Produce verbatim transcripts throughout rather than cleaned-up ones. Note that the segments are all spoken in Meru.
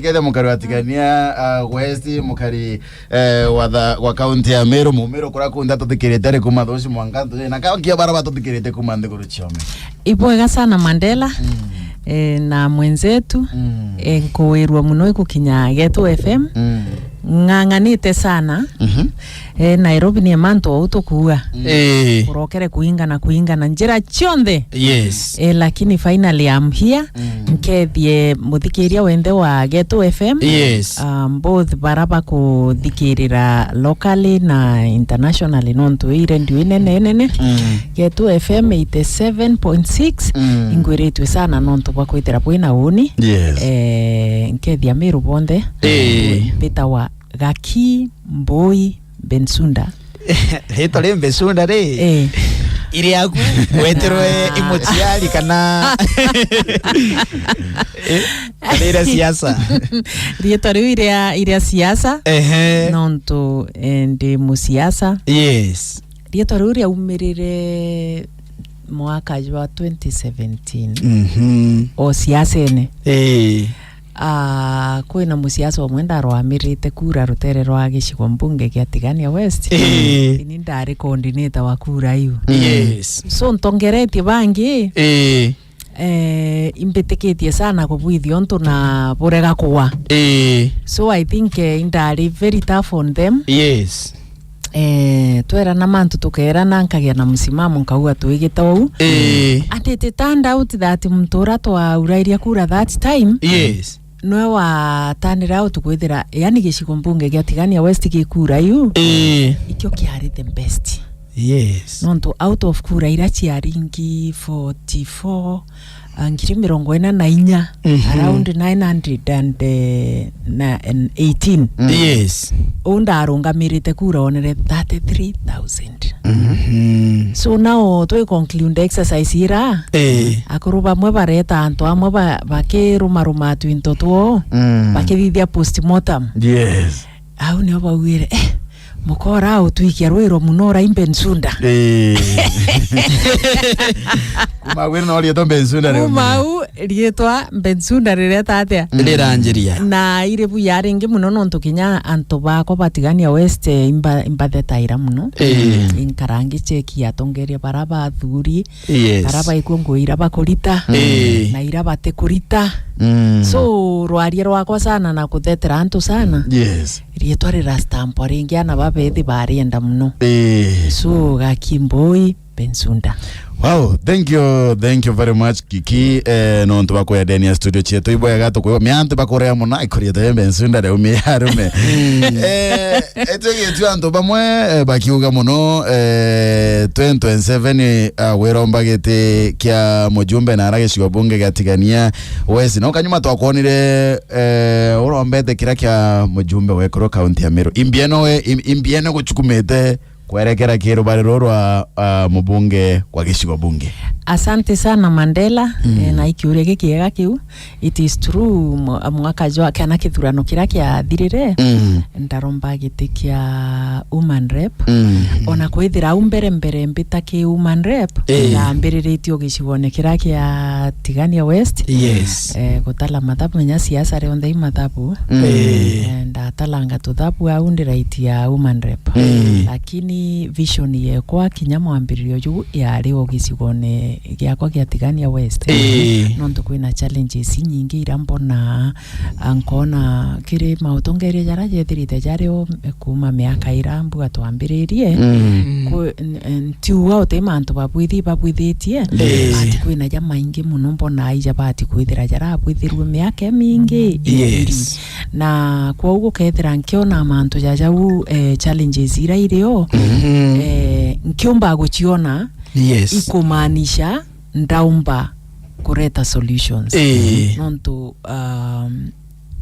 Kethia mukari wa Tigania, uh, West, mukari, eh, wa tha-, wa kaunti ya Meru, Mumiru, kuria kunthe atuthikirite ari kuma Thuci mwanka Nthuci, na kaunti ya bara batuthikirite kuma nthiguru ciome. Ibwega sana Mandela, Mm. eh, na mwenzetu, Mm. eh, nkuwirwa muno igukinya Getu F M. Mm. Ng'ang'anite sana. Mhm. Eh, Nairobi ni mantu au tukuuga. Mm. Eh. Kurokere kuingana, kuingana njira cionthe. Yes. Eh, lakini finally I'm here. Mm. Nkethie muthikiria wenthe wa Getu F M. Yes. Um, both bara bakuthikirira locally na internationally, nontu i radio inene inene. Mm. Getu F M eighty seven point six. Mm. Ingwiritwe sana nontu bwa kwithira bwina uni. Yes. Eh, nkethia Miru bonthe. Eh. Mbitawa Gaki Mbui Bensunda. Ritwa ri Bensunda ri? Eh. Iri aku weterwe Ah. i muciari kana Eh, kana iria siasa? Riitwa riu iria, iria siasa. Ehe. Nontu, eh, ndi musiasa. Yes. Riitwa riu riaumirire mwaka jwa twenty seventeen. Mhm. O siasene. Eh. Ah, kwina musiasa umwe ndarwamirite kura rutere rwa gicigo mbunge gia Tigania West. Ii. Ini ndari coordinator wa kura iu. Yes. So, ntongeretie bangi, Ii. eh, imbitikitie sana kubwithia untu na burega kugwa. Ii. So, I think, eh, indari very tough on them. Yes. Eh, twerana mantu tukerana, nkagia na msimamo, nkauga twigite uu. Ii. And it turned out that muntu uria twaurairie kura that time, Yes. nwe watanira out kwithira, yani gicigo mbunge gia Tigania West gikura iu, Ii. ikio kiari the best. Yes. Nontu out of kura iria ciaringi forty-four, ah, ngiri mirongo ina na inya, Mhm. around nine hundred and, eh, na, and eighteen. Mm. Yes. Uu ndarungamirite kura onere thirty-three thousand. Mhm. So now twi conclude exercise ira, Eh. akuru bamwe bareta antu amwe ba-, bakirumaruma twinto twoo, Mm. bakithithia postmortem. Yes. Au nio baugire, "Eh, mukora utwikia rwiro muno ura i Bensunda." Eh. Kuma gwira no rietwa Bensunda riu. Kuma u rietwa Bensunda rireta atia? Mm. Riranjiria. Na iri buya ringi muno nontu kinya antu bakwa ba Tigania West, eh, imba-, imbathetaira muno. Eh. Inkarangi cheki atongeria bara bathuri, Yes. bara baikua nguo ira bakurita, Eh. na ira batikurita. Mm. So, rwaria rwakwa sana na kuthetera antu sana. Yes. Rietwa rirastampwa ringi, ana babethi barienda muno. Eh. So, Gaki Mbui Bensunda. Wow, thank you, thank you very much, Kiki. Eh, nontu bakwendenia studio cietu, ibwega tukwigua miantu bakurea muno, ikuria twe Bensunda riu mi arume. Eh, etwe gitu antu bamwe, eh, bakiuga muno, eh, twenty twenty-seven, eh, wiromba giti kia mujumbe na ara gicigo bunge gia Tigania West. No kanyuma twakwonire, eh, urombete kira kia mujumbe wekuru kaunti ya Meru. Imbieno we, im-, imbieno guchukumite kwerekera ki rubari ruru rwa, ah, mubunge wa gicigo bunge. Asante sana Mandela, Mm. eh, na ikiuria gikiega kiu. It is true, mwa-, mwaka jwa kana kithurano kiria kiathirire, Mm. ndaromba giti kia woman rep. Mm. Ona kwithira au mbere mbere mbita ki woman rep, Eh. ndambiriritie o gicigone kiria kia Tigania West. Yes. Eh, gutala mathabu, menya siasa rionthe i mathabu. Mm. Eh. Eh, ndatalanga tuthabu au ndi right ya woman rep. Mm. Lakini vision yekwa kinya mwambiririo juu yari o gicigone giakwa gia Tigania West. Eh. Nontu kwina challenges inyingi iria mbonaa, a, nkona kiri mautongeria jaria jethirite jari o kuma miaka iria mbuga twambiririe. Mm. Ku-, n-, n-, ntiuga uti mantu babwithi-, babwithitie, Yes. ati kwina jamaingi muno mbonaa ijabati kwithira jarabwithirue miaka imingi Yes. ithiri. Na kwou gukethira nkiona mantu jajau, eh, challenges iria irio, Mhm. eh, nkiumba guciona, Yes. ikumaanisha ndaumba kureta solutions. Eh. Nontu, um,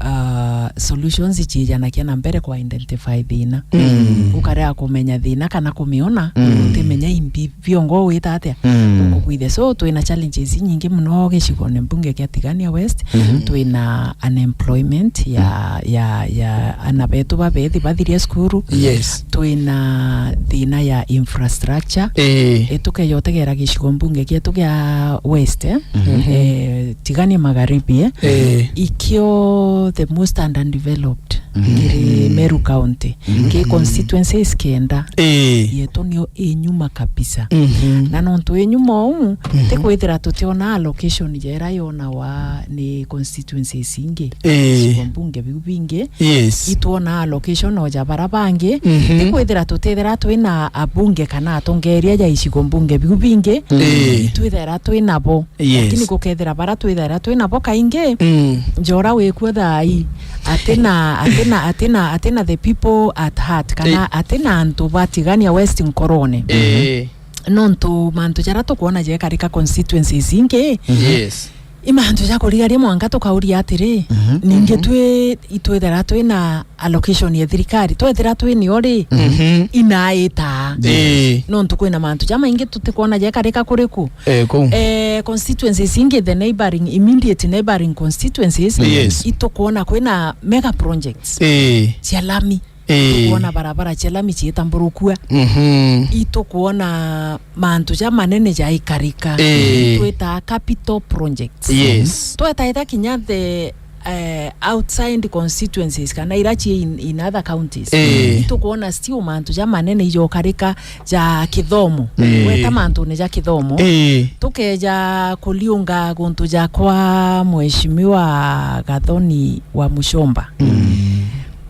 uh, solutions ciijanagia na mbere ku identify thina. Mm. Ukarea kumenya thina kana kumiona, mm, utimenya imbi biongo wita atia, mm, ukugwithia. So, twina challenges inyingi muno gicigone mbunge kia Tigania West. Mhm. Twina unemployment ya, mm, ya, ya ana betu babethi bathirie cukuru. Yes. Twina thina ya infrastructure. Eh. Eh, tukeja utegera gicigo mbunge gietu gia West, eh? Mhm. Eh, Tigania Magharibi, eh? Eh. Ikio the most underdeveloped, mhm, kiri Meru County. Mhm. Ki constituencies kenda. Eh. Yetu nio inyuma kabisa. Mhm. Na nontu inyuma uu, mhm, ti kwithira tutiona allocation jera yonawa ni constituencies ingi. Eh. Icigo mbunge biu bingi. Yes. Itwona allocation o ja bara bangi. Mhm. Ti kwithira tutithira twina abunge kana atongeria ja icigo mbunge biu bingi. Eh. Itwithira twinabo. Yes. Lakini gukethira bara twithaira twinabo kaingi, mm, njora wikuo thaai, atina, atina, atina, atina the people at heart, kana, eh, atina antu ba Tigania West nkorone. Eh. Nontu mantu jaria tukwona jekarika constituencies ingi, yes, i mantu ja kurigaria mwanka tukauria atiri, mhm, ningi, mhm, twi, itwithira twina allocation ya thirikari, twethira twinio ri, mhm, inaitaa. Ii. Nontu kwina mantu jamaingi tutikwona jekarika kuriku. Eh, kuu. Eh, constituencies ingi, the neighboring, immediate neighboring constituencies, yes, itukwona kwina mega projects, ii, cia lami. Ii. Itukwona barabara cia lami ciitamburukua. Mhm. Itukwona mantu jamanene jaikarika. Ii. Twitaa capital projects. Yes. Twetaita kinya the eh, outside constituencies kana ira ci in, in other counties. Eh. Itukwona still mantu jamanene ijokarika ja kithomo. Eh. Weta mantune ja kithomo. Eh. Tukeja kuliunga guntu ja kwa Mheshimiwa Gathoni wa Muchomba. Mm.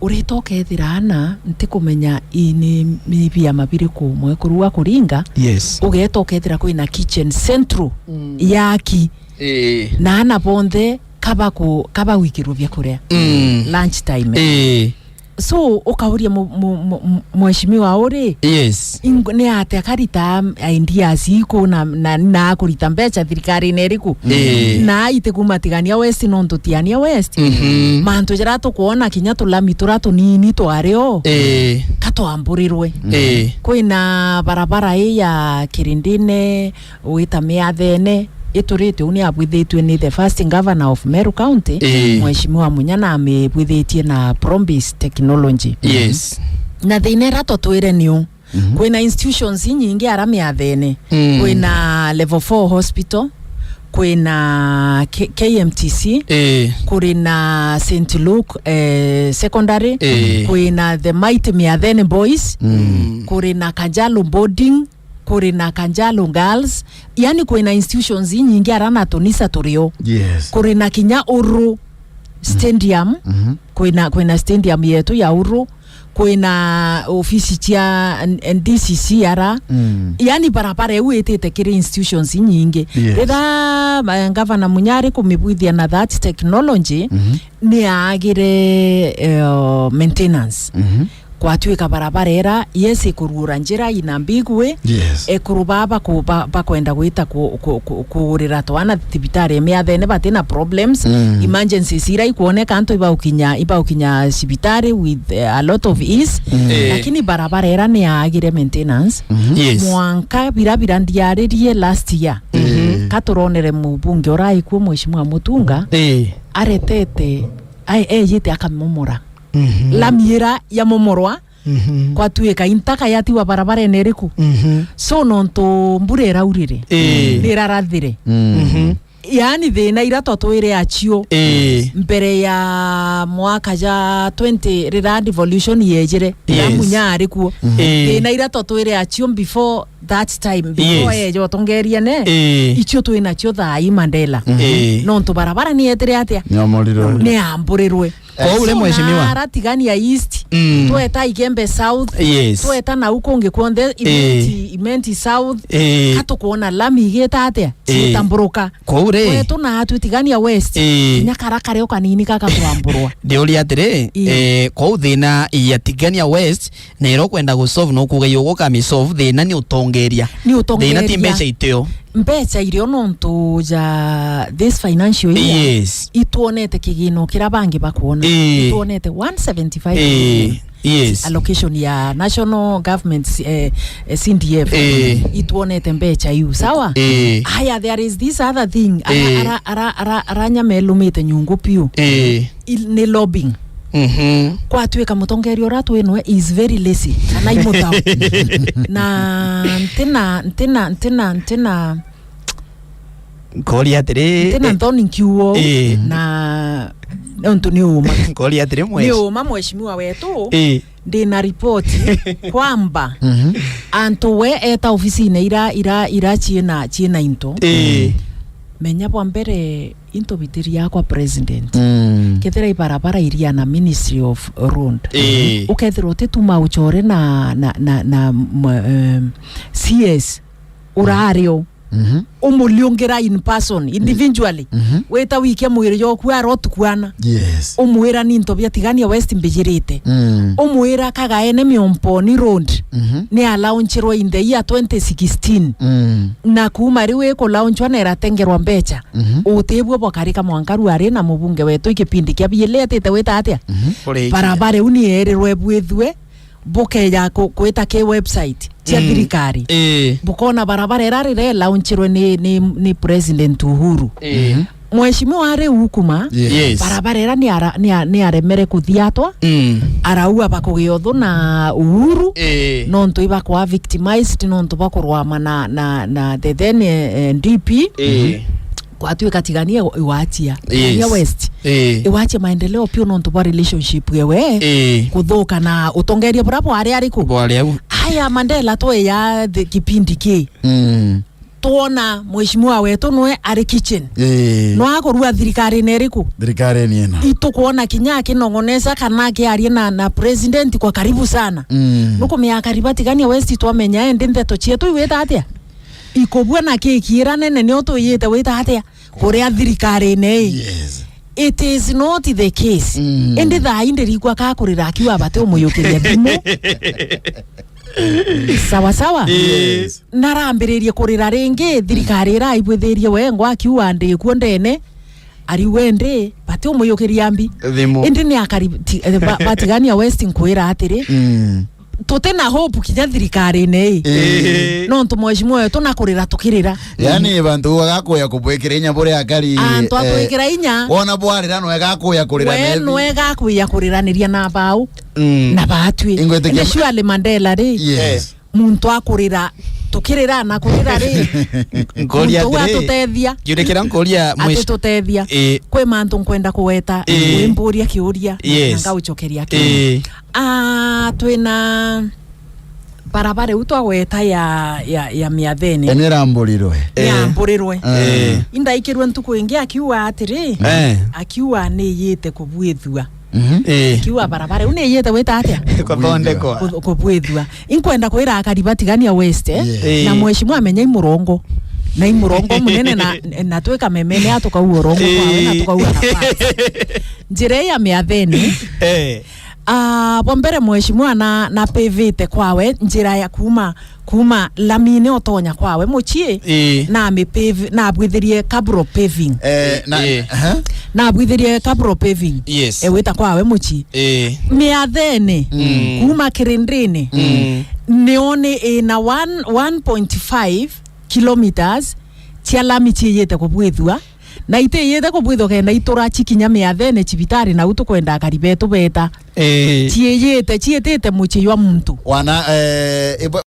Urita ukethira ana, ntikumenya i ni, ni biama biriku mwekuru wa kuringa. Yes. Ugeta ukethira kwina kitchen central, mm, yaki. Ii. Na ana bonthe kaba ku-, kaba gwikirwo biakuria. Mm. Lunch time. Ii. So, ukauria mu-, mu-, mu-, mu-, mheshimiwa uri? Yes. Ing-, ni atia akarita ideas iku na, na, na akurita mbeca thirikarine iriku? Ii. Na iti kuma Tigania West, nontu Tigania West. Mhm. Mantu jaria tukwona kinya tulami turia tunini twario, ii, katwamburirwe. Ii. Kwina barabara ii ya Kirindine, wita miathene iturite uu ni abwithitue ni the first governor of Meru County, ii, Mheshimiwa Munya, na amibwithitie na Promise Technology. Yes. Na thina ira totwire niu, mhm, kwina institutions inyingi ara miathene. Mm. Kwina Level four Hospital, kwina K-, K M T C, ii, kuri na Saint Luke, eh, Secondary, ii, kwina the Mighty Miathene Boys, mm, kuri na Kajalu Boarding, kuri na Kanjalo Girls, yani kwina institutions inyingi ara na tunisa turio. Yes. Kuri na kinya Uru Stadium, mhm, kwina, kwina stadium yetu ya Uru, kwina ofisi cia N-, N D C C ara. Mm. Yani barabara iu itite kiri institutions inyingi. Yes. Ritha, eh, Gavana Munya ari kumibwithia na that technology, mhm, ni aagire, eh, maintenance. Mhm. Kwatuika barabara ira, yes, ikuruura njira ina big way. Yes. Ekuru baa baku-, ba-, bakwenda gwita ku-, ku-, ku-, kuurira twana thibitari miathene batina problems. Mm. Emergencies ira ikwoneka antu ibaukinya, ibaukinya cibitari with, eh, a lot of ease. Mm. Eh. Lakini barabara ira ni yaagire maintenance. Mhm. Yes. Mwanka birabira ndiaririe last year. Mhm. Katuronere mubunge uraikuo Mheshimiwa Mutunga, eh, aretete, ai-, ejite akamomora. Mhm. Lami ira yamomorwa, mhm, kwatuika intaka yatiwa barabarene iriku? Mhm. So, nontu mbura iraurire, ii, nirarathire. Mm. Mhm. Yani, thina ira twatwire acio, ii, mbere ya mwaka ja twenty, rira devolution yejire, rira, yes, Munya ari kuo. Mhm. Ii. Thina ira twatwire acio before that time, before, yes, eje utongeria ne, ii, icio twinacio thaa ii Mandela. Mhm. Ii. Nontu barabara ni yetire atia? Niamorirwe. Niamburirwe. Kwou ri, so, mheshimiwa, nara Tigania East, mm, tweta Igembe South, yes, tweta nau kungi kwonthe, eh, Imenti, Imenti South, eh, katukwona lami igita atia? Eh. Citamburuka. Kwou ri, kwetu na atwi Tigania West, eh, kinya kara kari o kanini gakatwamburwa. Ndiuria atiri, eh, eh, kwou thina ya Tigania West, na ira ukwenda gusolve, no kuuga yo gukamisolve, thina ni utongeria. Ni utongeria. Thina ti mbeca itio. Mbecha irio nontu ja this financial year, yes, itwonete kigino kira bangi bakwona. Eh. Itwonete one seventy five million. Eh, yes. Allocation ya national government, eh, eh, C D F. Eh. Itwonete mbecha iu, sawa? Eh. Aya, there is this other thing. Ara, eh, ara, ara, ara, aranya melumite nyungu piu. Eh. Il-, ni lobbying. Mhm. Kwatuika mutongeria uria twinwe is very lazy, kana imutau. Na ntina, ntina, ntina, ntina, Nkori atiri, ntina, eh, nthoni nkiuo, eh, na nontu ni uma. Nkori atiri, ni mwesh-, uma, mheshimiwa wetu. Eh. Ndina ripoti kwamba, mhm, antu we eta ofisine ira, ira, ira ciina, ciina into. Eh. Menya bwa mbere into bitiria kwa president. Mm. Kethira ibarabara iria na Ministry of Road. Eh. Ukethira utituma uchore na, na, na, na, m-, em, C S urario. Mhm. Umuliungira in person, individually. Mhm. Wita wikia mwiri joku arotukwana. Yes. Umwira ni into bia Tigania West mbijirite. Mm. Umwira kagaene Miomponi Road, mhm, ni alaunchirwe in the year twenty sixteen. Mm. Na kuuma riu ikulaunchwa na iratengerwa mbecha. Mhm. Utibwo bwakarika mwanka riu ari na mubunge wetu ikipindi kia biili atite wita atia? Mhm. Barabara iu ni yerirwe bwithue, bukeja ku-, kwita ki website cia, mm, thirikari. Ii. Bukona barabara ira rire launchirwe ni, ni, ni President Uhuru. Ii. Mhm. Mheshimiwa ari ukuma, yes, yes, barabara ira ni ara-, ni a-, ni aremere kuthiatwa, mm, araua bakugia uthu na Uhuru, ii, nontu ibakwa victimized, nontu bakurwama na, na, na the then, eh, eh, D P. Ii. Mhm. Gwatuika Tigania iwachia. Yes. Tigania West. Eh. Iwachia maendeleo piu nontu bwa relationship yewe. Eh. Kuthuka na utongeria bura bwari ariku? Bwari au. Aya Mandela twe ya the kipindi ki. Mm. Twona mheshimiwa wetu nwe ari kitchen. Eh. No akorua thirikari-ini iriku? Thirikari-ini ino. Itukwona kinya akinong'onesa kana akiaria na, na president kwa karibu sana. Mm. Nukumenya kariba Tigania West twamenya endi ndeto cietu iwita atia? Ikubua na kiki ira nene nio twiyite wita atia? Kuria thirikari-ini ii. Yes. It is not the case. Mm. Indi thaa ii ndirigua ka kurira akiuga bati umuyukiria thimu. Sawa sawa? Yes. Narambiririe kurira ringi, thirikari ira aibwithirie wengwa akiuga ndikuo ndene, ariuga indi bati umuyukiria mbi. Thimu. Indi ni akari ti-, eh, ba-, ba Tigania West nkwira atiri, mm, tuti na hope kinya thirikari-ini ii. Ii. Nontu mheshimiwa wetu na kurira tukirira. Yaani, bantu agakwia kubwikira inya buria akari, antu, eh, atwikira inya. Wona bwarira nwe gakwia kurira. We nwe gakwia kuriraniria na bau. Mm. Na batwi. Ingwitikia. Indi surely Mandela ri. Yes. Muntu akurira, tukirira na kurira ri. Nkoria muntu atiri, atutethia. Kiuria kiria nkoria mwish-, atutethia. Ii. Kwi mantu nkwenda kugweta, ii, wimburia kiuria, na, yes, na ngaucokeria kiuria. Ii. Ah, twina barabara iu twagweta ya, ya, ya Miathene. Ene ramburirwe. Eh. Yamburirwe. Eh. Indaikirwe ntuku ingi akiuga atiri, eh, akiuga niyite kubwithua. Mhm. Eh. Akiuga barabara iu niyite gwita atia? Kuthondekwa. Ku-, kubwithua. Inkwenda kwira akari ba Tigania West, eh, yes, eh, na mheshimiwa amenya i murongo. Na i murongo munene na, na twika memene atukauga urongo kwawe na, eh, tukauga nafasi. Njira ii ya Miathene. Eh. Ah, bwa mbere mheshimiwa na, na pavite kwawe njira ya kuma, kuma lamine utonya kwawe mucii, ii, na amipave, na abwithirie cabro paving. Eh, na, ii, aha. Na abwithirie cabro paving. Yes. Ewita kwawe mucii. Ii. Miathene, mm, kuma kirindini, mm, nione ina one, one point five kilometers cia lami ciiyite kubwithua. Na itiyite kubwithwa kenda itura cikinya Miathene cibitari, nau tukwenda akari betu beta. Eh. Ciiyite, ciitite mucii jwa muntu. Wana, eh, ibwe-,